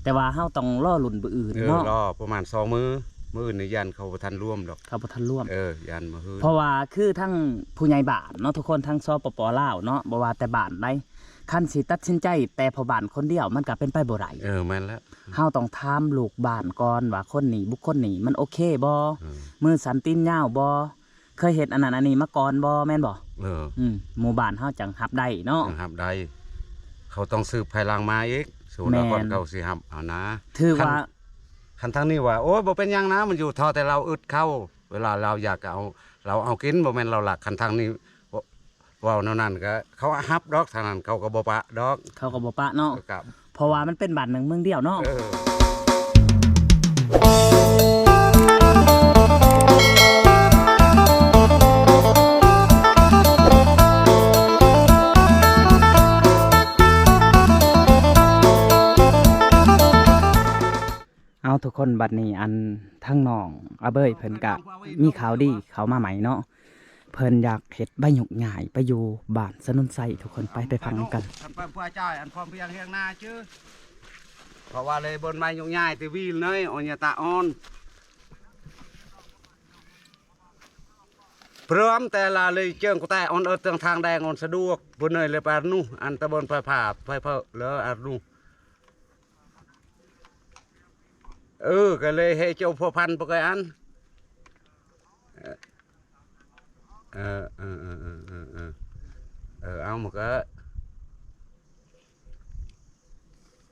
ແຕ່ວ່າເຮົາຕ້ອງລໍລຸ້ນມື້ອື່ນເນາະ ເອີ ລໍປະມານສອງມື້ ມື້ອື່ນນີ້ຢ້ານເຂົາບໍ່ທັນລວມດອກ ເຂົາບໍ່ທັນລວມ ເອີ ຢ້ານມື້ອື່ນ ເພາະວ່າຄືທາງຜູ້ໃຫຍ່ບ້ານເນາະ ທຸກຄົນ ທາງ ສປປ ລາວເນາະ ບໍ່ວ່າແຕ່ບ້ານໃດ ຄັນຊິຕັດສິນໃຈແຕ່ພໍ່ບ້ານຄົນດຽວ ມັນກໍເປັນໄປບໍ່ໄດ້ ເອີ ແມ່ນແລ້ວ ເຮົາຕ້ອງຖາມລູກບ້ານກ່ອນວ່າຄົນນີ້ ບຸກຄົນນີ້ ມັນໂອເຄບໍ່ ເອີ ມືສັ້ນຕີນຍາວບໍ່ ເຄີຍເຮັດອັນນັ້ນອັນນີ້ມາກ່ອນບໍ່ ແມ່ນບໍ່? ເອີ ອືມ ໝູ່ບ້ານເຮົາຈັ່ງຮັບໄດ້ເນາະ ຈັ່ງຮັບໄດ້ ເຂົາຕ້ອງສືບພາຍຫຼັງມາອີກ ສົມມຸດວ່າ ແມ່ນ ກ່ອນເຂົາຊິຮັບຫັ້ນນະ ຖືວ່າ ຄັນ ຄັນທາງນີ້ວ່າ ໂອ້ຍ ບໍ່ເປັນຫຍັງນະ ມັນຢູ່ ເທົ່າແຕ່ລາວອຶດເຂົ້າ ເວລາລາວຢາກກໍເອົາ ລາວເອົາກິນ ບໍ່ແມ່ນລາວລັກ ຄັນທາງນີ້ ເວົ້າແນວນັ້ນກໍ ເຂົາຮັບດອກ ທາງນັ້ນເຂົາກໍບໍ່ປະດອກ ເຂົາກໍບໍ່ປະເນາະ ເອີ ກໍ ເພາະວ່າມັນເປັນບ້ານໜຶ່ງເມືອງດຽວເນາະ ເອີ ເອົາ ທຸກຄົນ ບັດນີ້ ອັນ ທາງນ້ອງອາເບີຍເພິ່ນກະມີຂ່າວດີເຂົ້າມາໃໝ່ເນາະ ເພິ່ນຢາກເຮັດໃບໂຍກຍ້າຍໄປຢູ່ບ້ານສະໜຸນໄຊ ທຸກຄົນ ໄປ ໄປຟັງນຳກັນ ຄັນໄປຜູ້ອາຈານ ອັນ ພອມພຽງຮຽງນາຈື່ ເພາະວ່າເລີຍເບິ່ນໃບໂຍກຍ້າຍ ແຕ່ວິລເນີຍ ອອນຍາຕາອອນ ເພາະແຕ່ລະເລີຍເຈີງກະແຕອອນເອີດເຕີງທາງແດງອອນສະດວກ ເບິ່ນເນີຍເລີຍໄປອາດນູ ອັນຕະເບິ່ນໄຟຟ້າ ໄຟເພີເລີຍອາດນູ ເອີ ກໍເລີຍໃຫ້ເຈົ້າພົວພັນປະກອຍອັນ ເອີ ເອີ ເອີ ເອີ ເອີ ເອີ ເອີ ເອີ ເອົາ ມັນກໍ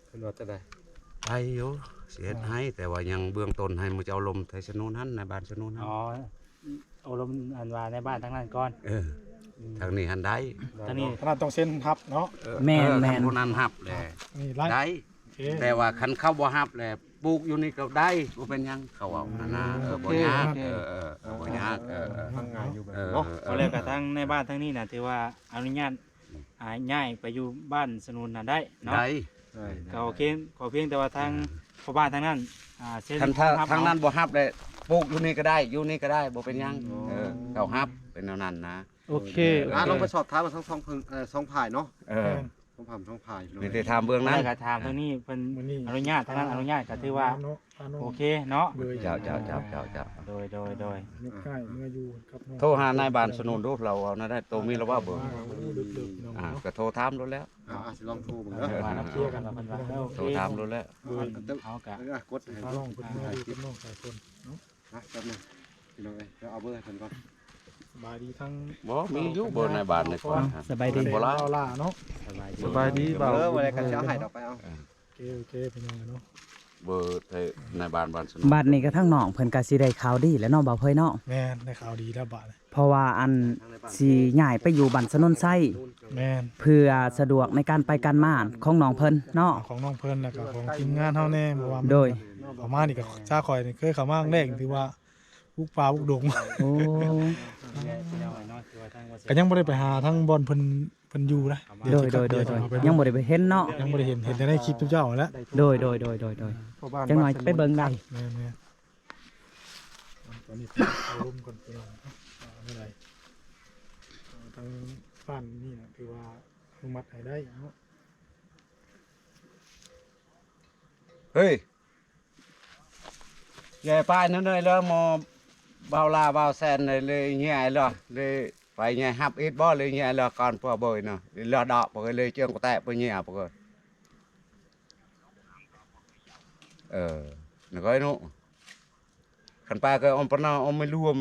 ເພິ່ນວ່າຈັ່ງໃດ? ໄດ້ຢູ່ ຊິເຮັດໃຫ້ ແຕ່ວ່າຍັງເບື້ອງຕົ້ນໃຫ້ໝູ່ເຈົ້າລົມໄທສະໜູນຫັ້ນ ນາຍບ້ານສະໜູນຫັ້ນ ອໍ ໂອ້ລົມ ອັນວ່ານາຍບ້ານທາງນັ້ນກ່ອນ ເອີ ອືມ ທາງນີ້ຫັ້ນໄດ້ ທາງນີ້ ຂະໜາດຕ້ອງເຊັນຮັບເນາະ ເອີ ແມ່ນ ເອີ ແມ່ນ ຄັນຜູ້ນັ້ນຮັບແຫຼະ ນີ້ໄດ້ ໄດ້ ໂອເຄ ແຕ່ວ່າຄັນເຂົາບໍ່ຮັບແຫຼະ ປູກຢູ່ນີ້ກໍໄດ້ ບໍ່ເປັນຫຍັງ ເຂົາເວົ້າຫັ້ນນະ ເອີ ບໍ່ຍາກ ເອີ ເອີ ເອີ ບໍ່ຍາກ ເອີ ເອີ ຟັງງ່າຍຢູ່ ເອີ ເນາະ ເອີ ເອີ ແລ້ວກໍທາງນາຍບ້ານທາງນີ້ນະ ຖືວ່າອະນຸຍາດ ອືມ ອ່າ ຍ້າຍໄປຢູ່ບ້ານສະໜູນນັ້ນໄດ້ເນາະ ໄດ້ ກໍໂອເຄ ຂໍພຽງແຕ່ວ່າທາງ ອ່າ ພໍ່ບ້ານທາງນັ້ນ ອ່າ ເຊັນ ຄັນທາງ ທາງນັ້ນບໍ່ຮັບແຫຼະ ປູກຢູ່ນີ້ກໍໄດ້ ຢູ່ນີ້ກໍໄດ້ ບໍ່ເປັນຫຍັງ ອືມ ເອີ ເຂົາຮັບ ເປັນແນວນັ້ນນະ ໂອເຄ ອ່າ ໂອເຄ ລອງໄປສອບຖາມວ່າທັງສອງເພິ່ນ ເອີ ສອງຝ່າຍເນາະ ເອີ ແມ່ນ ຕ້ອງຖາມສອງຝ່າຍ ມີແຕ່ຖາມເບື້ອງນັ້ນ ແລ້ວກໍຖາມທາງນີ້ ເພິ່ນ ມື້ນີ້ ອະນຸຍາດ ທາງນັ້ນອະນຸຍາດ ກໍຖືວ່າ ໂອເຄເນາະ ເຈົ້າ ເຈົ້າ ເຈົ້າ ເຈົ້າ ໂດຍ ໂດຍ ໂດຍ ຍົກຍ້າຍເມືອຢູ່ກັບນ້ອງ ໂທຫານາຍບ້ານສະໜູນດູ ລາວເອົາແນວໃດ ໂຕມີລະວ່າເບີ ອ່າ ກໍໂທຖາມໂລດແລ້ວ ອ່າ ຊິລອງໂທເບິ່ງເດີ ວ່ານຳເຄຍກັນວ່າເພິ່ນວ່າ ໂທຖາມໂລດແລ້ວ ເຮົາກໍ ເອີ ກົດໃຫ້ ພານ້ອງເພິ່ນເມືອຢູ່ກັບນ້ອງສາຍຝົນເນາະ ນະ ແປັບໜຶ່ງ ພີ່ນ້ອງເອີຍ ດຽວເອົາເບີໃຫ້ເພິ່ນກ່ອນ ສະບາຍດີທັງ ບໍ່ ມີຢູ່ເບີນາຍບ້ານໃນກ່ອນ ສະບາຍດີ ບໍ່ລາ ເບົາຫຼ້າເນາະ ສະບາຍດີ ສະບາຍດີ ເບົາ ເອີ ບໍ່ໄດ້ ຄັນຊິເອົາໃຫ້ດອກ ໄປເອົາ ເອີ ໂອເຄ ໂອເຄ ພີ່ນ້ອງເນາະ ເບີນາຍບ້ານບ້ານສະໜູນ ບັດນີ້ກໍທາງນ້ອງເພິ່ນກໍຊິໄດ້ຂ່າວດີແລ້ວເນາະ ບ່າວເຜີຍເນາະ ແມ່ນ ໄດ້ຂ່າວດີແລ້ວບາດນີ້ ເພາະວ່າອັນຊິຍ້າຍໄປຢູ່ບ້ານສະໜູນໄຊ ແມ່ນ ເພື່ອສະດວກໃນການໄປການມາຂອງນ້ອງເພິ່ນເນາະ ຂອງນ້ອງເພິ່ນ ແລ້ວກໍຂອງທີມງານເຮົາແດ່ ເພາະວ່າ ໂດຍ ເຂົ້າມານີ້ກໍ ຊາຂ້ອຍນີ້ເຄີຍເຂົ້າມາຄັ້ງແລກ ຖືວ່າ ບຸກປ່າບຸກດົງ ໂອ້ ກໍຍັງບໍ່ໄດ້ໄປຫາທາງບ່ອນເພິ່ນ ເພິ່ນຢູ່ນະ ໂດຍ ໂດຍ ໂດຍ ຍັງບໍ່ໄດ້ໄປເຫັນເນາະ ຍັງບໍ່ໄດ້ເຫັນ ເຫັນແຕ່ໃນຄລິບເຈົ້າຫັ້ນແຫຼະ ໂດຍ ໂດຍ ໂດຍ ໂດຍ ຈັກໜ່ອຍໄປເບິ່ງໄດ້ ແມ່ນໆ ຕອນນີ້ເອົາລົມກ່ອນ ພີ່ນ້ອງ ເອີ ທາງບ້ານນີ້ນະ ຖືວ່າອະນຸມັດໃຫ້ໄດ້ເນາະ ເຮີ້ຍ ແຍ່ປ້າຍນັ້ນເລີຍ ແລ້ວໝໍບ່າວລາ ບ່າວແຊນເລີຍ ເລີຍແຍ່ເລີຍ ເລີຍໄປແຍ່ຮັບອີກບໍ່ ເລີຍແຍ່ເລີຍກ່ອນພວກເບີຍເນາະ ເລີຍດອກພວກເລີຍເຈີງກະແຕະພວກແຍ່ພວກ ເອີ ນະກອຍນຸ ຄັນປາເຄີຍອອມປະນາອອມໄມ່ລວມ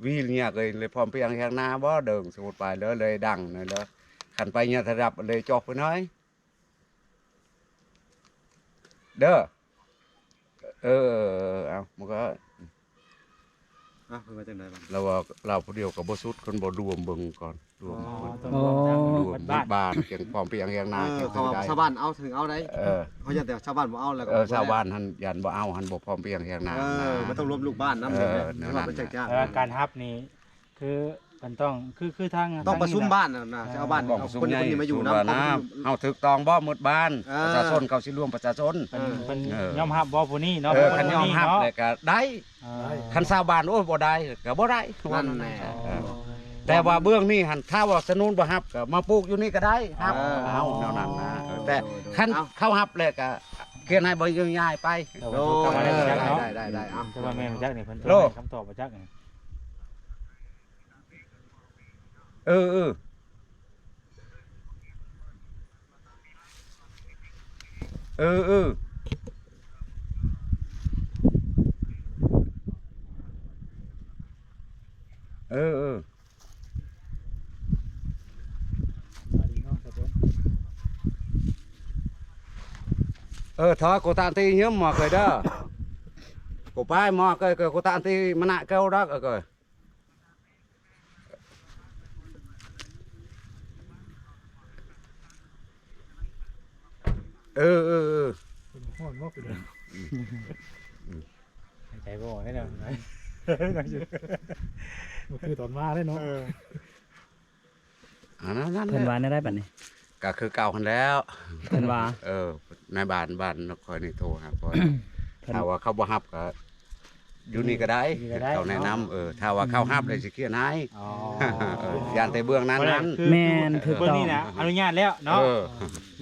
ວີລຍາກເລີຍ ເລີຍພ້ອມພຽງແຮງນາບໍ່ເດີງ ສົມມຸດໄປເລີຍ ເລີຍດັງນັ້ນເລີຍ ຄັນໄປຍາດທະດັບເລີຍຈອກໄປໜ້ອຍ ເດີ ເອີ ເອົາ ມັນກໍ ອາ ເພິ່ນວ່າຈັ່ງໃດບາດນີ້? ລາວວ່າລາວຜູ້ດຽວກໍບໍ່ສຸດ ຄັນບໍ່ລວມເບິ່ງກ່ອນ ລວມ ອໍ ເພິ່ນ ຕ້ອງລວມ ລວມ ໝົດບ້ານ ໝົດບ້ານ ຈັ່ງພ້ອມພຽງຫຍັງນາ ເອີ ຈັ່ງ ເຂົາວ່າຊາວບ້ານເອົາ ເຖິງເອົາໄດ້ ເອີ ເຮົາຢ້ານແຕ່ຊາວບ້ານບໍ່ເອົາ ແລ້ວກໍ ເອີ ຊາວບ້ານຫັ້ນຢ້ານບໍ່ເອົາ ຫັ້ນບໍ່ພ້ອມພຽງຫຍັງນາ ເອີ ມັນຕ້ອງລວມລູກບ້ານນຳ ເອີ ແນວນັ້ນ ແຕ່ວ່າການຮັບນີ້ ຄືເພິ່ນຕ້ອງ ຄື ຄືທາງ ຕ້ອງປະຊຸມບ້ານນະ ຊິເອົາບ້ານ ຕ້ອງປະຊຸມໃຫຍ່ ຄົນນີ້ມາຢູ່ນຳ ເຮົາຖືກຕ້ອງບໍ່ໝົດບ້ານ ເອີ ປະຊາຊົນເຂົາຊິລວມປະຊາຊົນ ເອີ ເພິ່ນ ເອີ ຍອມຮັບບໍ່ຜູ້ນີ້ເນາະ ເອີ ຄັນຍອມຮັບແລ້ວກໍໄດ້ ເອີ ຄັນຊາວບ້ານ ໂອ້ຍ ບໍ່ໄດ້ ກໍບໍ່ໄດ້ ນັ້ນແຫຼະ ເອີ ແຕ່ວ່າເບື້ອງນີ້ຫັ້ນ ຖ້າວ່າສະໜູນບໍ່ຮັບ ກໍມາປູກຢູ່ນີ້ກໍໄດ້ ຮັບ ເອີ ເອົາແນວນັ້ນນະ ເອີ ແຕ່ ໂດຍ ໂດຍ ຄັນເຂົາຮັບແລ້ວກໍ ຂຽນໃຫ້ບໍ່ຍາຍໄປ. ໂອ້ ໄດ້ ໄດ້ ໄດ້ ເອົາ ແຕ່ວ່າແມ່ນຈັກນີ້ ເພິ່ນ ໂລ ໃຫ້ຄຳຕອບບໍ່ຈັກນີ້. ເອີ ເອີ ເອີ ເອີ ເອີ ເອີ ເອີ ເອີ ຖອຍໂກຕານຕີຍືມໝໍເຄີຍເດີ ໂກປາຍໝໍເຄີຍ ໂກຕານຕີມະນະເກີວດອກ ເອີ ເກີຍ. ເອີ ເອີ ເອີ ຮ້ອນບໍ່ຄືເດີ ຫາຍໃຈບໍ່ອອກເດ້ ບໍ່ຄືຕອນມາເດ້ເນາະ. ເອີ ອັນນັ້ນ ເພິ່ນວ່າແນວໃດບັດນີ້? ກໍຄືເກົ່າຫັ້ນແຫຼ້ວ ເພິ່ນວ່າ ເອີ ໃນບ້ານ ບ້ານຂ້ອຍນີ້ໂທຫາຂ້ອຍ ຖ້າວ່າເຂົາບໍ່ຮັບກໍ ຢູ່ນີ້ກໍໄດ້ ຢູ່ນີ້ກໍໄດ້ ເຂົາແນະນຳ ເນາະ ເອີ ຖ້າວ່າເຂົາຮັບ ອືມ ແລ້ວຊິຂຽນໃຫ້ ອໍ ເອີ ຢ້ານແຕ່ເບື້ອງນັ້ນຫັ້ນ ແມ່ນ ຖືກຕ້ອງ ເບື້ອງນີ້ນະ ອະນຸຍາດແລ້ວເນາະ ເອີ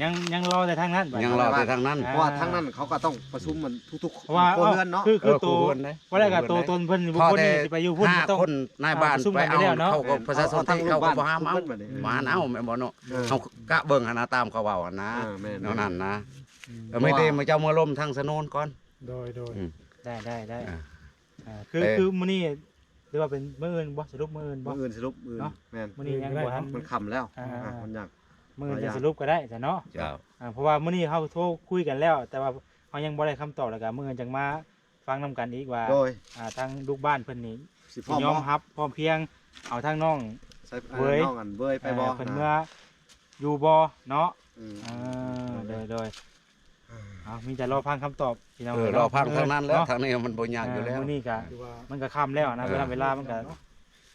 ຍັງ ຍັງລໍແຕ່ທາງນັ້ນ ຍັງລໍແຕ່ທາງນັ້ນ ອ່າ ເພາະວ່າທາງນັ້ນເຂົາກໍຕ້ອງປະຊຸມມັນທຸກໆ ເອີ ຄົວເຮືອນເນາະ ຄື ຄື ເອີ ໂຕ ຄົວເຮືອນເດ້ ບໍ່ໄດ້ກໍໂຕຕົນເພິ່ນບຸກຄົນນີ້ຊິໄປຢູ່ພຸ້ນ ຕ້ອງ ນາຍບ້ານໄປເອົາ ເຂົາກໍປະຊາຊົນທີ່ເຂົາກໍບໍ່ຫ້າມເອົາ ມາເອົາແມ່ນບໍ່ເນາະ ເອີ ເຮົາກະເບິ່ງຫັ້ນນະ ຕາມເຂົາເວົ້າຫັ້ນນະ ເອີ ແມ່ນໆ ແນວນັ້ນນະ ເອີ ມີແຕ່ເຈົ້າເມືອລົມທາງສະໜູນກ່ອນ ໂດຍ ໂດຍ ອືມ ໄດ້ ໄດ້ ໄດ້ ອ່າ ອ່າ ຄື ເອີ ຄືມື້ນີ້ ຫຼືວ່າເປັນມື້ອື່ນບໍ່ ສະຫຼຸບມື້ອື່ນບໍ່ ມື້ອື່ນ ສະຫຼຸບມື້ອື່ນ ເນາະ ແມ່ນ ມື້ນີ້ຍັງບໍ່ທັນ ມັນຄ່ຳແລ້ວ ອ່າ ອ່າ ມັນຍາກ ມື້ອື່ນຈະສະຫຼຸບກໍໄດ້ຊະເນາະ ເຈົ້າ ອ່າ ເພາະວ່າມື້ນີ້ເຮົາໂທຄຸຍກັນແລ້ວ ແຕ່ວ່າເຮົາຍັງບໍ່ໄດ້ຄຳຕອບ ແລ້ວກໍມື້ອື່ນຈັ່ງມາ ຟັງນຳກັນອີກວ່າ ໂດຍ ອ່າ ທາງລູກບ້ານເພິ່ນນີ້ ຊິພ້ອມ ຊິຍອມຮັບພ້ອມພຽງ ເອົາທາງນ້ອງ ເອີ ເວີຍ ນ້ອງອັນເວີຍໄປບໍ່ ເອີ ເພິ່ນເມືອຢູ່ບໍ່ເນາະ ອືມ ເອີ ໂດຍ ໂດຍ ເອົາ ມີແຕ່ລໍຟັງຄຳຕອບພີ່ນ້ອງ ເອີ ລໍຟັງທາງນັ້ນແຫຼະ ເນາະ ທາງນີ້ມັນບໍ່ຍາກຢູ່ແລ້ວ ມື້ນີ້ກະ ເອີ ມັນກະຄ່ຳແລ້ວນະ ເອີ ເວລາ ເວລາມັນກະ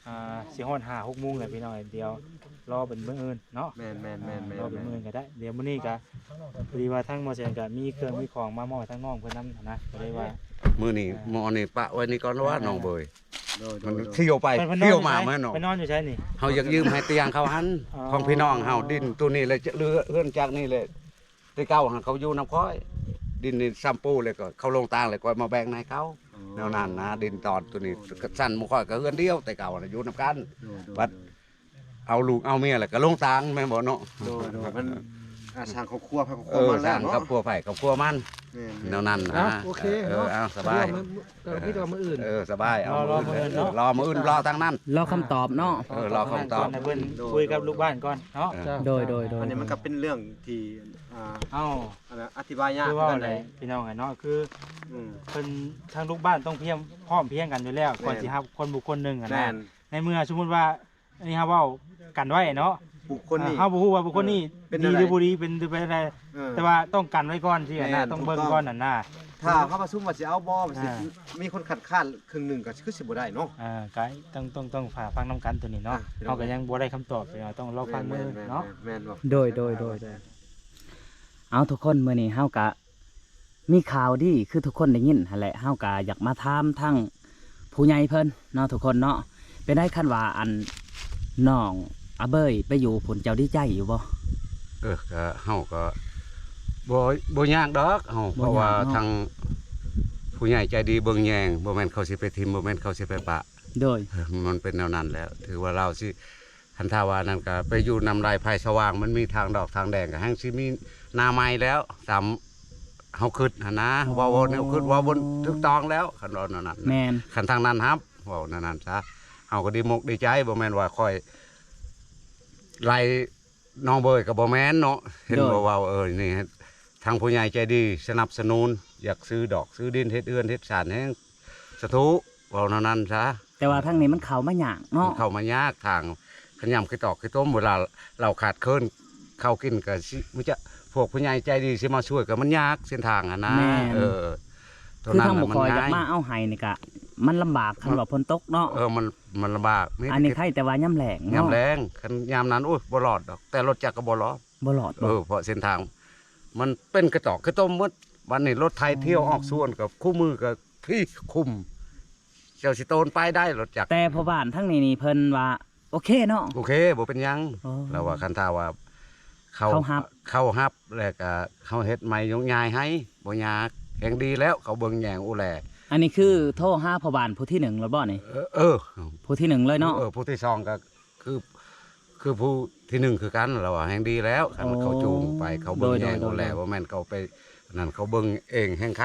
ອ່າ ຊິຮອດຫ້າຫົກໂມງແລ້ວພີ່ນ້ອງ ດຽວລໍເປັນມື້ອື່ນເນາະ ແມ່ນໆໆໆ ອ່າ ລໍເປັນມື້ອື່ນກໍໄດ້ ດຽວມື້ນີ້ກະ ພໍດີວ່າທາງໝໍແສງກະມີເຄື່ອງມີຂອງມາມອບໃຫ້ທາງນ້ອງເພິ່ນນຳຫັ້ນນະ ກໍເລີຍວ່າ ມື້ນີ້ ອ່າ ໝໍນີ້ປະໄວ້ນີ້ກ່ອນວ່າ ອ່າ ນ້ອງເບີຍ ໂດຍໆໆ ມັນທ່ຽວໄປ ເພິ່ນ ເພິ່ນນອນຢູ່ໃສ ທ່ຽວມາ ແມ່ນເນາະ ເພິ່ນນອນຢູ່ໃສນີ້ ເຮົາຢາກຢືມໃຫ້ຕຽງເຂົາຫັ້ນ ອໍ ຂອງພີ່ນ້ອງເຮົາ ດິນໂຕນີ້ແຫຼະ ເຮືອນ ເຮືອນຈັກນີ້ແຫຼະ ແຕ່ເກົ່າຫັ້ນເຂົາຢູ່ນຳຂ້ອຍ ດິນນີ້ຊຳປູແລ້ວກໍເຂົາລົງຕ່າງແລ້ວ ຂ້ອຍມາແບ່ງໃຫ້ເຂົາ ອໍ ແນວນັ້ນນະ ດິນຕອນໂຕນີ້ ໂດຍໆ ກັບຊັ້ນໝູ່ຂ້ອຍກໍເຮືອນດຽວ ແຕ່ເກົ່ານະຢູ່ນຳກັນ ໂດຍໆໆ ບັດເອົາລູກເອົາເມຍແລ້ວກໍລົງຕ່າງ ແມ່ນບໍ່ເນາະ ໂດຍໆ ມັນ ອ່າ ສ້າງຄອບຄົວໃຜຄອບຄົວມັນແລ້ວເນາະ ສ້າງຄອບຄົວໃຜຄອບຄົວມັນ ແມ່ນໆ ແນວນັ້ນນະ ເອົາ ໂອເຄເນາະ ເອີ ເອົາ ສະບາຍ ເອົາ ເອົາ ສະບາຍ ເອົາ ລໍມື້ອື່ນເນາະ ເອີ ລໍມື້ອື່ນ ລໍທາງນັ້ນ ລໍຄຳຕອບເນາະ ເອີ ລໍຄຳຕອບ ໃຫ້ເພິ່ນຄຸຍກັບລູກບ້ານກ່ອນເນາະ ເອີ ໂດຍໆໆ ອັນນີ້ມັນກໍເປັນເລື່ອງທີ່ ອ່າ ເອົ້າ ອັນນັ້ນອະທິບາຍຍາກ ຄືວ່າຫັ້ນແຫຼະ ພີ່ນ້ອງເນາະ ຄື ອືມ ເພິ່ນ ທາງລູກບ້ານຕ້ອງພຽງ ພ້ອມພຽງກັນຢູ່ແລ້ວ ແມ່ນ ກ່ອນຊິຮັບຄົນບຸກຄົນໜຶ່ງຫັ້ນນະ ແມ່ນ ໃນເມື່ອສົມມຸດວ່າ ອັນນີ້ເຮົາເວົ້າກັນໄວ້ເນາະ ບຸກຄົນນີ້ ເຮົາບໍ່ຮູ້ວ່າບຸກຄົນນີ້ ເອີ ເປັນ ດີ ແນວໃດ ຫຼືບໍ່ດີ ເປັນ ເປັນແນວໃດ ເອີ ແຕ່ວ່າຕ້ອງກັນໄວ້ກ່ອນຊີ້ຫັ້ນນະ ແມ່ນ ຕ້ອງເບິ່ງກ່ອນຫັ້ນນະ ຖ້າເຮົາປະຊຸມວ່າຊິເອົາບໍ່ ມັນຊິ ອ່າ ມີຄົນຄັດຄ້ານເຄິ່ງໜຶ່ງກໍຄືຊິບໍ່ໄດ້ເນາະ ອ່າ ກໍຕ້ອງ ຕ້ອງ ຕ້ອງຟັງນຳກັນໂຕນີ້ເນາະ ອ່າ ເຮົາກໍຍັງບໍ່ໄດ້ຄຳຕອບ ຕ້ອງລໍຟັງມື້ອື່ນເນາະ ແມ່ນໆໆໆ ແມ່ນບໍ່ ໂດຍໆໆ ໂດຍ ໂດຍ ເອົາ ທຸກຄົນ ມື້ນີ້ເຮົາກະມີຂ່າວດີ ຄືທຸກຄົນໄດ້ຍິນຫັ້ນແຫຼະ ເຮົາກະຢາກມາຖາມທາງຜູ້ໃຫຍ່ເພິ່ນເນາະ ທຸກຄົນເນາະ ເປັນໃດ ຄັນວ່າ ອັນ ນ້ອງອາເບີຍໄປຢູ່ພຸ້ນ ເຈົ້າດີໃຈຢູ່ບໍ່? ເອີ ກະ ເຮົາກໍບໍ່ ບໍ່ຍາກດອກເຮົາ ບໍ່ຍາກເນາະ ເພາະວ່າທາງຜູ້ໃຫຍ່ໃຈດີເບິ່ງແຍງ ບໍ່ແມ່ນເຂົາຊິໄປຖິ້ມ ບໍ່ແມ່ນເຂົາຊິໄປປະ ໂດຍ ເອີ ມັນເປັນແນວນັ້ນແຫຼະ ຖືວ່າລາວຊິ ຄັນຖ້າວ່ານັ້ນກໍໄປຢູ່ນຳໄດ້ ໄຟສະຫວ່າງ ມັນມີທາງດອກທາງແດງ ກໍແຮ່ງຊິມີໜ້າໃໝ່ແລ້ວ ຕາມເຮົາຄິດຫັ້ນນະ ອໍ ເວົ້າ ເວົ້າແນວຄິດ ເວົ້າບໍ່ຖືກຕ້ອງແລ້ວ ຄັນເວົ້າແນວນັ້ນນະ ແມ່ນ ຄັນທາງນັ້ນຮັບ ເວົ້າແນວນັ້ນຊະ ເຮົາກໍດີມົກດີໃຈ ບໍ່ແມ່ນວ່າຂ້ອຍໄລ່ນ້ອງເບີຍ ກໍບໍ່ແມ່ນເນາະ ເຫັນ ໂດຍ ບໍ່ ເວົ້າ ເອີ ນີ້ ທາງຜູ້ໃຫຍ່ໃຈດີສະໜັບສະໜູນ ຢາກຊື້ດອກຊື້ດິນ ເຮັດເຮືອນເຮັດຊານແຮ່ງ ສາທຸ ເວົ້າແນວນັ້ນຊະ ແຕ່ວ່າທາງນີ້ມັນເຂົ້າມາຍາກເນາະ ມັນເຂົ້າມາຍາກທາງ ຂະຫຍຳຂີ້ຕອກຂີ້ຕົມ ເວລາລາວຂາດເຂີນເຂົ້າກິນກໍຊິ ມີຈະ ພວກຜູ້ໃຫຍ່ໃຈດີຊິມາຊ່ວຍກໍມັນຍາກເສັ້ນທາງຫັ້ນນະ ແມ່ນ ເອີ ຄືທາງໝູ່ຂ້ອຍຢາກມາເອົາໃຫ້ນີ້ກະ ມັນລຳບາກ ຄັນວ່າຝົນຕົກເນາະ ເອີ ມັນ ມັນລຳບາກ ອັນນີ້ໄຄແຕ່ວ່າຍາມແລ້ງເນາະ ຍາມແລ້ງ ຄັນຍາມນັ້ນ ໂອ້ຍ ບໍ່ລອດດອກ ແຕ່ລົດຈັກກໍບໍ່ລອດ ບໍ່ລອດ ເອີ ເພາະເສັ້ນທາງມັນເປັນກະຕອກກະຕົມໝົດ ບັດນີ້ລົດໄຖທ່ຽວອອກສວນກໍຄູ່ມືກໍພີ້ຂຸມ ເຈົ້າຊິໂຕນໄປໄດ້ລົດຈັກ ແຕ່ພໍ່ບ້ານທາງນີ້ນີ້ເພິ່ນວ່າໂອເຄເນາະ ໂອເຄ ບໍ່ເປັນຫຍັງ ອໍ ລາວວ່າຄັນຖ້າວ່າ ເຂົາ ເຂົາຮັບ ເຂົາຮັບ ແລ້ວກະເຮົາເຮັດໃໝ່ຍົກຍ້າຍໃຫ້ ບໍ່ຍາກ ແຮງດີແລ້ວ ເຂົາເບິ່ງແຍງອູແລ. ອັນນີ້ຄືໂທຫາພໍ່ບ້ານຜູ້ທີໜຶ່ງແລ້ວບໍ່ນີ້? ເອີ ເອີ ຜູ້ທີໜຶ່ງເລີຍເນາະ. ເອີ ຜູ້ທີສອງກໍຄື ຄືຜູ້ທີໜຶ່ງຄືກັນ ລາວວ່າແຮງດີແລ້ວ ຄັນ ໂອ້ ເຂົາຈູງໄປ ເຂົາເບິ່ງແຍງ ໂດຍ ໂດຍ ໂດຍ ແລ້ວ ບໍ່ແມ່ນເຂົາໄປ ອັນນັ້ນ ເຂົາເບິ່ງເອງແຮງໄຄ.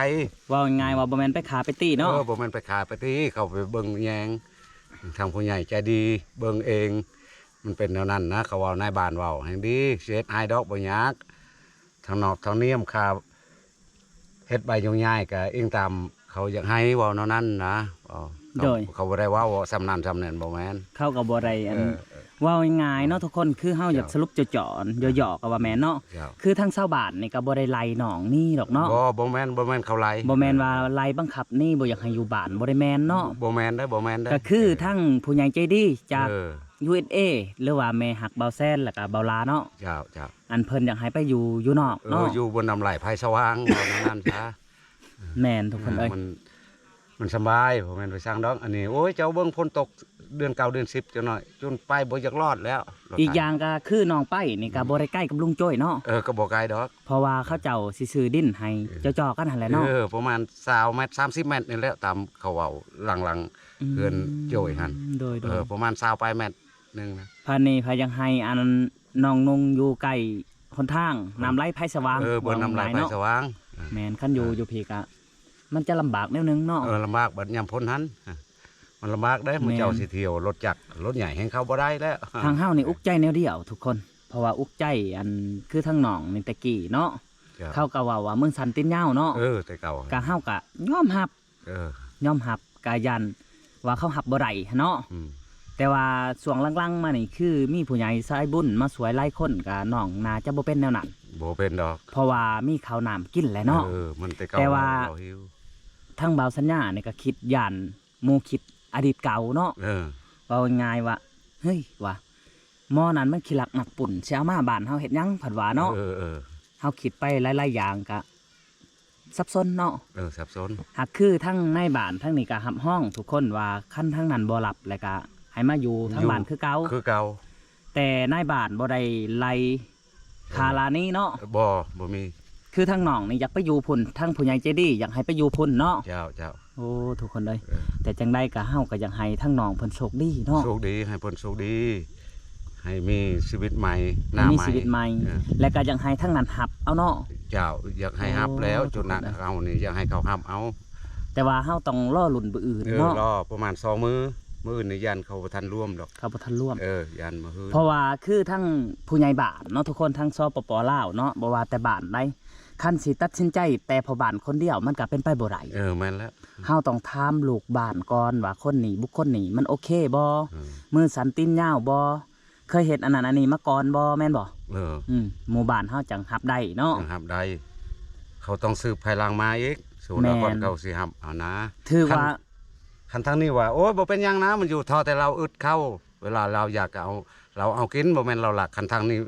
ເວົ້າງ່າຍໆວ່າ ອືມ ບໍ່ແມ່ນໄປຂ້າໄປຕີເນາະ. ເອີ ບໍ່ແມ່ນໄປຂ້າໄປຕີ ເຂົາໄປເບິ່ງແຍງ ທາງຜູ້ໃຫຍ່ໃຈດີເບິ່ງເອງ ມັນເປັນແນວນັ້ນນະ ເຂົາເວົ້າ ນາຍບ້ານເວົ້າແຮງດີ ຊິເຮັດໃຫ້ດອກ ບໍ່ຍາກ ທາງນອກທາງນຽມ ຄ່າເຮັດໃບຍົກຍ້າຍກໍອີງຕາມເຂົາຢາກໃຫ້ ເວົ້າແນວນັ້ນນະ. ເອີ ໂດຍ ເຂົາ ເຂົາບໍ່ໄດ້ເວົ້າວ່າສ່ຳນັ້ນສ່ຳນັ້ນ ບໍ່ແມ່ນ ເຂົາກໍບໍ່ໄດ້ອັນ ເອີ ເວົ້າງ່າຍໆເນາະ ເຈົ້າ ທຸກຄົນ ຄືເຮົາຢາກ ເຈົ້າ ສະຫຼຸບຈ່ອນໆ ເຈົ້າ ຫຍໍ້ໆ ກໍວ່າແມ່ນເນາະ. ເຈົ້າ ຄືທາງຊາວບ້ານນີ້ກໍບໍ່ໄດ້ໄລ່ນ້ອງໜີດອກເນາະ. ບໍ່ ບໍ່ແມ່ນ ບໍ່ແມ່ນເຂົາໄລ່ ບໍ່ແມ່ນວ່າໄລ່ບັງຄັບໜີ ບໍ່ຢາກໃຫ້ຢູ່ບ້ານ ບໍ່ໄດ້ແມ່ນເນາະ. ບໍ່ແມ່ນເດ້ ບໍ່ແມ່ນເດ້ ກໍຄື ເອີ ທາງຜູ້ໃຫຍ່ໃຈດີຈາກ ເອີ ຢູເອສເອ ຫຼືວ່າແມ່ຮັກບ່າວແຊນ ແລ້ວກໍບ່າວຫຼ້າເນາະ. ເຈົ້າ ເຈົ້າ ອັນເພິ່ນຢາກໃຫ້ໄປຢູ່ ຢູ່ນອກ ເອີ ເນາະ ຢູ່ບົນນ້ຳໄຫຼໄພສະຫວ່າງ ເວົ້າແນວນັ້ນຊະ. ແມ່ນ ທຸກຄົນເອີຍ ມັນ ມັນສະບາຍ ບໍ່ແມ່ນໄປສ້າງດອກ. ອັນນີ້ ໂອ້ຍ ເຈົ້າເບິ່ງ ຝົນຕົກເດືອນເກົ້າເດືອນສິບ ຈັກໜ້ອຍ ຈົນໄປບໍ່ຢາກລອດແລ້ວ. ອີກຢ່າງກໍຄືນ້ອງໄປນີ້ກໍ ອືມ ບໍ່ໄດ້ໃກ້ກັບລຸງໂຈ້ຍເນາະ. ເອີ ກໍບໍ່ໄກດອກ ເພາະວ່າເຂົາເຈົ້າຊິຊື້ດິນໃຫ້ ເອີ ເຈາະໆກັນຫັ້ນແຫຼະເນາະ. ເອີ ປະມານຊາວແມັດ ສາມສິບແມັດນີ້ແຫຼະ ຕາມເຂົາເວົ້າຫຼັງໆ ອືມ ເຮືອນໂຈ້ຍຫັ້ນ. ໂດຍໆ ເອີ ປະມານຊາວປາຍແມັດໜຶ່ງນະ. ພາດນີ້ພາດຢາກໃຫ້ອັນ ນ້ອງນຸ່ງຢູ່ໃກ້ຫົນທາງ ເອີ ນ້ຳໄຫຼໄພສະຫວ່າງ ເອີ ບ່ອນນ້ຳໄຫຼໄພສະຫວ່າງ. ເອີ ແມ່ນ ຄັນຢູ່ ເອີ ຢູ່ພີ້ກະ ມັນຈະລຳບາກແນວໜຶ່ງເນາະ. ເອີ ລຳບາກບັດຍາມຝົນຫັ້ນ ເອີ ມັນລຳບາກເດ້. ແມ່ນ ໝູ່ເຈົ້າຊິທ່ຽວລົດຈັກລົດໃຫຍ່ແຮ່ງເຂົ້າບໍ່ໄດ້ແລ້ວ. ທາງເຮົານີ້ອຸກໃຈແນວດຽວທຸກຄົນ ເພາະວ່າອຸກໃຈ ອັນ ຄືທາງນ້ອງນີ້ແຕ່ກີ້ເນາະ ເຈົ້າ ເຂົາກໍເວົ້າວ່າມືສັ່ນຕີນຍາວເນາະ. ເອີ ແຕ່ເກົ່າ ກະເຮົາກະຍອມຮັບ ເອີ ຍອມຮັບ ກະຢ້ານວ່າເຂົາຮັບບໍ່ໄດ້ຫັ້ນເນາະ. ອືມ ແຕ່ວ່າຊ່ວງຫຼັງໆມານີ້ ຄືມີຜູ້ໃຫຍ່ສາຍບຸນມາຊ່ວຍຫຼາຍຄົນ ກະນ້ອງໜ້າຈະບໍ່ເປັນແນວນັ້ນ. ບໍ່ເປັນດອກ ເພາະວ່າມີເຂົ້ານ້ຳກິນແຫຼະເນາະ. ເອີ ມັນແຕ່ເກົ່າ ແຕ່ວ່າເຮົາຫິວ. ທາງບ່າວສັນຍານີ້ກະຄິດຢ້ານໝູ່ຄິດອະດີດເກົ່າເນາະ. ເອີ ເວົ້າງ່າຍໆວ່າ ເຮີ້ຍ ວ່າ ໝໍນັ້ນມັນຂີ້ລັກນັກປຸ້ນ ຊິເອົາມາບ້ານເຮົາເຮັດຫຍັງ ເພິ່ນວ່າເນາະ. ເອີ ເອີ ເຮົາຄິດໄປຫຼາຍໆຢ່າງກະ ສັບສົນເນາະ. ເອີ ສັບສົນ. ຫາກຄືທາງນາຍບ້ານທາງນີ້ກໍຮັບຮອງທຸກຄົນວ່າ ຄັນທາງນັ້ນບໍ່ຮັບ ແລ້ວກໍໃຫ້ມາຢູ່ທາງບ້ານຄືເກົ່າ ຄືເກົ່າ. ແຕ່ນາຍບ້ານບໍ່ໄດ້ໄລ່ຄ່າລານີ້ເນາະ. ບໍ່ ບໍ່ມີ. ຄືທາງນ້ອງນີ້ຢາກໄປຢູ່ພຸ້ນ ທາງຜູ້ໃຫຍ່ໃຈດີຢາກໃຫ້ໄປຢູ່ພຸ້ນເນາະ. ເຈົ້າ ເຈົ້າ. ໂອ້ ທຸກຄົນເອີຍ ເອີ ແຕ່ຈັ່ງໃດກໍເຮົາກໍຢາກໃຫ້ທາງນ້ອງເພິ່ນໂຊກດີເນາະ. ໂຊກດີ ໃຫ້ເພິ່ນໂຊກດີ ໃຫ້ມີຊີວິດໃໝ່ ໃຫ້ມີຊີວິດໃໝ່ ເອີ ແລະກໍຢາກໃຫ້ທາງນັ້ນຮັບເອົາເນາະ. ເຈົ້າ ຢາກໃຫ້ຮັບແລ້ວ ໂອ້ ຈຸດນັ້ນ ເຮົານີ້ຢາກໃຫ້ເຂົາຮັບເອົາ. ແຕ່ວ່າເຮົາຕ້ອງລໍລຸ້ນມື້ອື່ນ ເອີ ເນາະ ລໍປະມານສອງມື້ ມື້ອື່ນນີ້ຢ້ານເຂົາບໍ່ທັນລວມດອກ. ເຂົາບໍ່ທັນລວມ ເອີ ຢ້ານມື້ອື່ນ ເພາະວ່າຄືທາງຜູ້ໃຫຍ່ບ້ານເນາະ ທຸກຄົນ ທາງ ສປປ ລາວເນາະ ບໍ່ວ່າແຕ່ບ້ານໃດ ຄັນຊິຕັດສິນໃຈແຕ່ພໍ່ບ້ານຄົນດຽວ ມັນກໍເປັນໄປບໍ່ໄດ້. ເອີ ແມ່ນແລ້ວ. ເຮົາຕ້ອງຖາມລູກບ້ານກ່ອນວ່າ ຄົນນີ້ ບຸກຄົນນີ້ ມັນໂອເຄບໍ່? ເອີ ມືສັ້ນຕີນຍາວບໍ່? ເຄີຍເຮັດອັນນັ້ນອັນນີ້ມາກ່ອນບໍ່? ແມ່ນບໍ່? ເອີ ອືມ ໝູ່ບ້ານເຮົາຈັ່ງຮັບໄດ້ເນາະ. ຈັ່ງຮັບໄດ້ ເຂົາຕ້ອງສືບພາຍຫຼັງມາອີກ. ສະໝຸດວ່າ ແມ່ນ ກ່ອນເຂົາຊິຮັບເອົານະ ຖືວ່າ ຄັນ ຄັນທາງນີ້ວ່າ ໂອ້ຍ ບໍ່ເປັນຫຍັງນະ ມັນຢູ່ ເທົ່າແຕ່ລາວອຶດເຂົ້າ ເວລາລາວຢາກກໍເອົາ ລາວເອົາກິນ ບໍ່ແມ່ນລາວລັກ. ຄັນທາງນີ້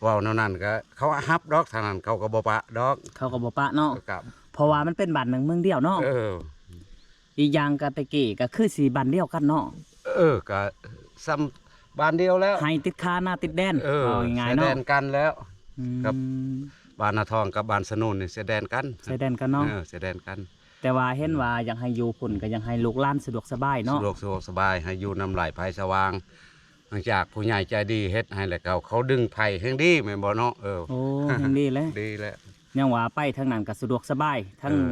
ເວົ້າແນວນັ້ນກໍເຂົາຮັບດອກ ທາງນັ້ນເຂົາກໍບໍ່ປະດອກ. ເຂົາກໍບໍ່ປະເນາະ ເອີ ກໍ ເພາະວ່າມັນເປັນບ້ານໜຶ່ງເມືອງດຽວເນາະ. ເອີ ອີກຢ່າງກໍແຕ່ກີ້ກໍຄືຊິບ້ານດຽວກັນເນາະ. ເອີ ກໍສ່ຳບ້ານດຽວແລ້ວ ໄຮ່ຕິດຄານາຕິດແດນ. ເອີ ເວົ້າງ່າຍໆເນາະ ຊາຍແດນກັນແລ້ວ ອືມ ກັບບ້ານນາທອງກັບບ້ານສະໜູນນີ້ຊາຍແດນກັນ. ຊາຍແດນກັນເນາະ. ເອີ ຊາຍແດນກັນ. ແຕ່ວ່າເຫັນວ່າ ອືມ ຢາກໃຫ້ຢູ່ພຸ້ນ ກໍຢາກໃຫ້ລູກຫຼານສະດວກສະບາຍເນາະ. ສະດວກ ສະດວກສະບາຍ ໃຫ້ຢູ່ນ້ຳໄຫຼໄພສະຫວ່າງ. ຫຼັງຈາກຜູ້ໃຫຍ່ໃຈດີເຮັດໃຫ້ແລ້ວ ເຂົາ ເຂົາດຶງໄຜແຮ່ງດີແມ່ນບໍ່ເນາະ? ເອີ ໂອ້ ແຮ່ງດີແຫຼະ ດີແຫຼະ. ຍັງວ່າໄປທາງນັ້ນກໍສະດວກສະບາຍ ທັງ ເອີ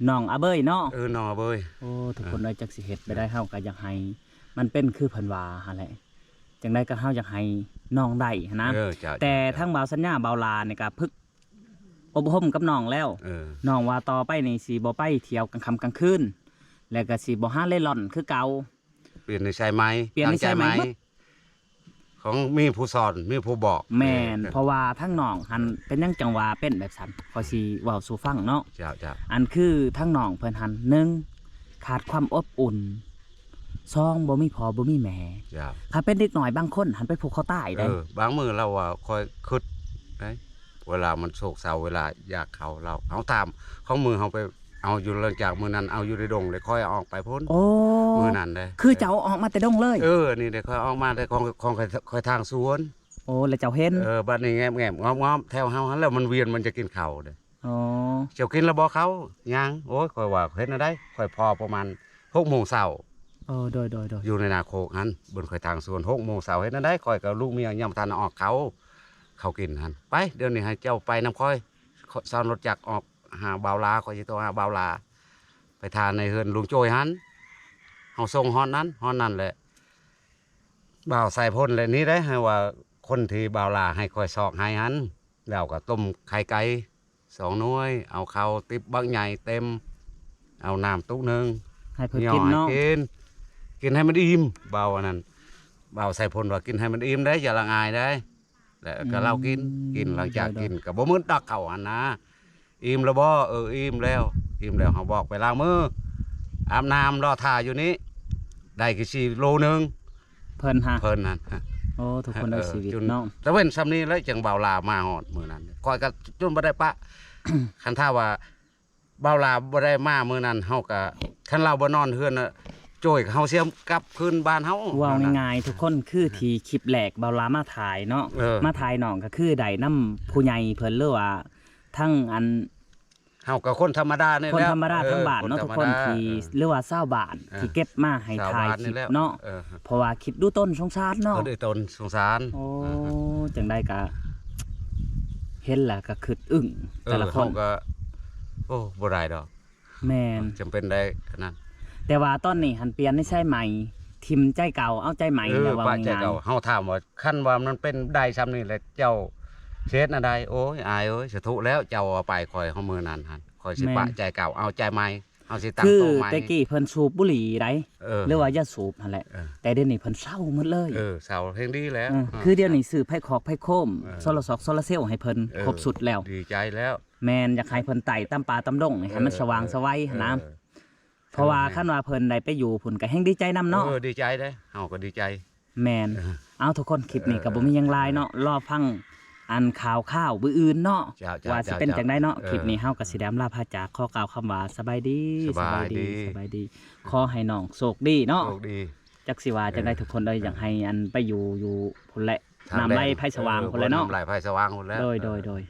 ນ້ອງອາເບີຍເນາະ. ເອີ ນ້ອງອາເບີຍ. ໂອ້ ທຸກຄົນເອີຍ ຈັກຊິເຮັດໄປໄດ້ ເຮົາກໍຢາກໃຫ້ມັນເປັນຄືເພິ່ນວ່າຫັ້ນແຫຼະ. ຈັ່ງໃດກໍເຮົາຢາກໃຫ້ນ້ອງໄດ້ຫັ້ນນະ. ເອີ ເຈົ້າ ແຕ່ທາງບ່າວສັນຍາ ບ່າວຫຼ້ານີ້ກໍຝຶກ ອົບຮົມກັບນ້ອງແລ້ວ. ເອີ ນ້ອງວ່າຕໍ່ໄປນີ້ຊິບໍ່ໄປທ່ຽວກາງຄ່ຳກາງຄືນ ແລ້ວກໍຊິບໍ່ຫາເລ່ລ່ອນຄືເກົ່າ. ປ່ຽນນິໄສໃໝ່ ປ່ຽນນິໄສໃໝ່ ຂອງມີຜູ້ສອນ ມີຜູ້ບອກ. ແມ່ນ ເອີ ເພາະວ່າທາງນ້ອງຫັ້ນ ເປັນຫຍັງຈັ່ງວ່າເປັນແບບຊັ້ນ ຂ້ອຍຊິເວົ້າສູ່ຟັງເນາະ. ເຈົ້າ ເຈົ້າ. ອັນຄືທາງນ້ອງເພິ່ນຫັ້ນ ໜຶ່ງ ຂາດຄວາມອົບອຸ່ນ. ສອງ ບໍ່ມີພໍ່ບໍ່ມີແມ່. ເຈົ້າ. ຄັນເປັນເດັກນ້ອຍບາງຄົນຫັ້ນໄປຜູກຄໍຕາຍໄດ໋. ເອີ ບາງມື້ລາວວ່າຂ້ອຍຄຶດໄດ໋ ເວລາມັນໂສກເສົ້າ ເວລາຢາກເຂົ້າ ລາວ ເຮົາຖາມ ຂອງມື້ເຮົາໄປເອົາຢູ່ ຫຼັງຈາກມື້ນັ້ນເອົາຢູ່ໃນດົງເລີຍ ຂ້ອຍອອກໄປພຸ້ນ. ໂອ້ ມື້ນັ້ນເດ້ ຄືເຈົ້າອອກມາແຕ່ດົງເລີຍ? ເອີ ນີ້ເດ້ ຂ້ອຍອອກມາແຕ່ຂອງ ຂອງຂ້ອຍ ຂ້ອຍທາງສວນ. ໂອ້ ແລ້ວເຈົ້າເຫັນ? ເອີ ບັດນີ້ແງບໆ ງອມໆ ແຖວເຮົາຫັ້ນແຫຼະ ມັນວຽນ ມັນຈະກິນເຂົ້າເດ້. ອໍ ເຈົ້າກິນແລ້ວບໍ່ເຂົ້າ? ຍັງ. ໂອ້ຍ ຂ້ອຍວ່າເຫັນແນວໃດ ຂ້ອຍພໍປະມານຫົກໂມງເຊົ້າ. ເອີ ໂດຍໆໆ ຢູ່ໃນນາໂຄກຫັ້ນ ເບິ່ງຂ້ອຍທາງສວນ ຫົກໂມງເຊົ້າ ເຮັດແນວໃດ ຂ້ອຍກັບລູກເມຍຍັງບໍ່ທັນອອກເຂົ້າ ເຂົ້າກິນຫັ້ນ. ໄປ ດຽວນີ້ໃຫ້ເຈົ້າໄປນຳຂ້ອຍ ຂ້ອຍຊ້ອນລົດຈັກອອກຫາບ່າວຫຼ້າ ຂ້ອຍຊິໂທຫາບ່າວຫຼ້າ ໄປຖ້າໃນເຮືອນລຸງໂຈ້ຍຫັ້ນ ເຮົາສົ່ງຮອດນັ້ນ ຮອດນັ້ນແຫຼະ ບ່າວສາຍພົນແຫຼະ ນີ້ເດ້ ໃຫ້ວ່າຄົນທີ່ບ່າວຫຼ້າໃຫ້ຂ້ອຍຊອກໃຫ້ຫັ້ນ ແລ້ວກໍຕົ້ມໄຂ່ໄກ່ ສອງໜ່ວຍ ເອົາເຂົ້າຕິບບັກໃຫຍ່ເຕັມ ເອົານ້ຳຕຸກໜຶ່ງ ໃຫ້ເພິ່ນກິນເນາະ ໃຫ້ກິນ ກິນໃຫ້ມັນອີ່ມ ບ່າວອັນນັ້ນ ບ່າວສາຍພົນວ່າ ກິນໃຫ້ມັນອີ່ມເດ້ ຢ່າລະອາຍເດ້. ແລ້ວກໍລາວກິນ ອືມ ກິນ ຫຼັງຈາກກິນ ໂດຍໆ ກໍບໍ່ມຶນຕັກເຂົ້າຫັ້ນນະ ອີ່ມແລ້ວບໍ່? ເອີ ອີ່ມແລ້ວ ອີ່ມແລ້ວ ເຮົາບອກໄປລ້າງມື ອາບນ້ຳ ລໍຖ້າຢູ່ນີ້ ໄດ້ຄືຊິໂລໜຶ່ງ ເພິ່ນຫາ ເພິ່ນຫັ້ນ ໂອ້ ທຸກຄົນເອີຍ ເອີ ຈົນ ເນາະ ຕາເວັນຊ່ຳນີ້ແຫຼະ ຈັ່ງບ່າວຫຼ້າມາຮອດມື້ນັ້ນ ຂ້ອຍກໍຈົນບໍ່ໄດ້ປະ ຄັນຖ້າວ່າບ່າວຫຼ້າບໍ່ໄດ້ມາມື້ນັ້ນ ເຮົາກໍ ຄັນລາວບໍ່ນອນເຮືອນ ໂຈ້ຍ ເຮົາຊິກັບຄືນບ້ານເຮົາ ເວົ້າງ່າຍໆ ທຸກຄົນ ຄືທີ່ຄລິບແລກບ່າວຫຼ້າມາຖ່າຍເນາະ ເອີ ມາຖ່າຍນ້ອງ ກໍຄືໄດ້ນຳຜູ້ໃຫຍ່ເພິ່ນ ຫຼືວ່າທັງອັນ ເຮົາກໍຄົນທຳມະດານີ້ແຫຼະ ຄົນທຳມະດາ ເອີ ທາງບ້ານເນາະ ຄົນທຳມະດາ ທຸກຄົນທີ່ ເອີ ຫຼືວ່າຊາວບ້ານ ເອີ ທີ່ເກັບມາໃຫ້ຖ່າຍຄລິບເນາະ ເອີ ເພາະວ່າຄິດດູຕົນສົງສານເນາະ ເອີ ຕົນສົງສານ ໂອ້ ເອີ ຈັ່ງໃດກໍເຫັນແລ້ວກໍຄິດອຶ້ງ ເອີ ແຕ່ລະຄົນ ເຮົາກໍ ໂອ້ ບໍ່ໄດ້ດອກ ແມ່ນ ຈຳເປັນໄດ້ອັນນັ້ນ ແຕ່ວ່າຕອນນີ້ຫັ້ນປ່ຽນນິໄສໃໝ່ ຖິ້ມໃຈເກົ່າ ເອົາໃຈໃໝ່ ເອີ ແລ້ວເວົ້າ ປະໃຈເກົ່າ ງ່າຍໆ ເຮົາຖາມວ່າ ຄັນວ່າມັນເປັນໄດ້ຊ່ຳນີ້ແລ້ວ ເຈົ້າຊິເຮັດແນວໃດ? ໂອ້ຍ ອາຍເອີຍ ສາທຸແລ້ວ ເຈົ້າເອົາໄປ ຂ້ອຍເຮົາມື້ນັ້ນຫັ້ນ ຂ້ອຍຊິ ແມ່ນ ປະໃຈເກົ່າ ເອົາໃຈໃໝ່ ເຮົາຊິຕັ້ງໂຕໃໝ່ ຄືແຕ່ກີ້ເພິ່ນສູບບຸຫຼີ່ໄດ໋ ເອີ ຫຼືວ່າຢາສູບຫັ້ນແຫຼະ ເອີ ແຕ່ດຽວນີ້ເພິ່ນເຊົາໝົດເລີຍ ເອີ ເຊົາແຮ່ງດີແລ້ວ ເອີ ເອີ ຄືດຽວນີ້ຊື້ໄຟຄອກໄຟໂຄມ ເອີ ໂຊລາຊອກໂຊລາເຊວໃຫ້ເພິ່ນ ເອີ ຄົບຊຸດແລ້ວ ດີໃຈແລ້ວ ແມ່ນ ຢາກໃຫ້ເພິ່ນໄຕ້ຕາມປ່າຕາມດົງນີ້ ໃຫ້ມັນ ເອີ ສະຫວ່າງ ເອີ ສະໄວຫັ້ນນະ ເອີ ເພາະວ່າ ເອີ ຄັນວ່າເພິ່ນໄດ້ໄປຢູ່ພຸ້ນກໍແຮ່ງດີໃຈນຳເນາະ ເອີ ດີໃຈເດ້ ເຮົາກໍດີໃຈ ແມ່ນ ເອີ ເອົາ ທຸກຄົນ ຄລິບນີ້ກໍ ເອີ ບໍ່ມີຫຍັງຫຼາຍເນາະ ເອີ ລໍຟັງອັນຂ່າວຄາວມື້ອື່ນເນາະ ເຈົ້າ ເຈົ້າ ວ່າຊິເປັນ ເຈົ້າ ຈັ່ງໃດເນາະ ເອີ ຄລິບນີ້ເຮົາກໍຊິໄດ້ອຳລາພາຈາກ ຂໍກ່າວຄຳວ່າ ສະບາຍດີ ສະບາຍດີ ສະບາຍດີ ສະບາຍດີ ຂໍໃຫ້ນ້ອງໂຊກດີເນາະ ໂຊກດີ ຈັກຊິວ່າຈັ່ງໃດ ເອີ ທຸກຄົນເອີຍ ເອີ ຢາກໃຫ້ອັນໄປຢູ່ ຢູ່ພຸ້ນແຫຼະ ທາງແດນ ນ້ຳໄຫຼໄຟສະຫວ່າງ ເອີ ພຸ້ນແຫຼະເນາະ ນ້ຳໄຫຼໄຟສະຫວ່າງພຸ້ນແຫຼະ ໂດຍ ເອີ ໂດຍ ໂດຍ